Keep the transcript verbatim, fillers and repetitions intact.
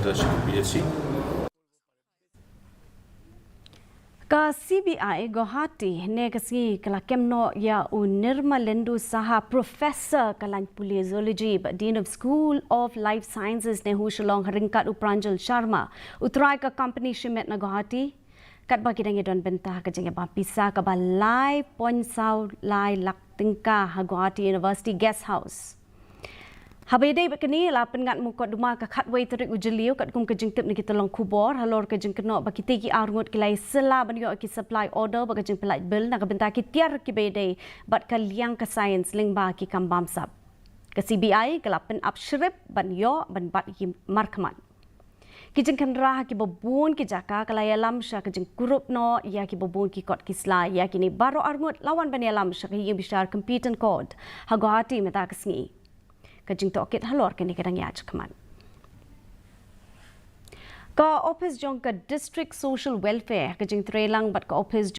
Ka C B I Guwahati ne ka sngi ka la kem noh ïa u Nirmalendu Saha, Professor ka lain pule Zoology bad Dean of School of Life Sciences, NEHU Shillong, ha ryngkat u Pranjal Sharma, u trai ka company shimet na Guwahati. Katba ki dang ïa don bynta ha ka jingïabam pisa kaba lai point saw lai lak tyngka ha Guwahati University Guest House. Haba ïadei bad kane, la pynngat mukotduma ka khatwei tarik u Jylliew, katkum ka jingtip na ki tyllong khubor halor ka jingkynnoh ba kitei ki arngut ki la ïasylla ban ïoh ki supply order bad ka jingpynlait bill na ka bynta ki tiar kiba ïadei bad ka liang ka science lyngba ki kam bamsap. Ka C B I ka la pynap shrip ban ïoh ban bat ïa ki markhmat. Ki jingkhynra ha kiba bun ki jaka ka la ïalam sha ka jingkurup noh ïa kiba bun ki kot ki sla. Ïa kine baroh arngut la wan ban ïalam sha ka ïing bishar Compete in Court ha Guwahati mynta ka sngi. Ka jingtohkit halor kane ka dang ïaid shakhmat. Ka ophis jong ka District Social Welfare, ka jingtreilang bad ka ophis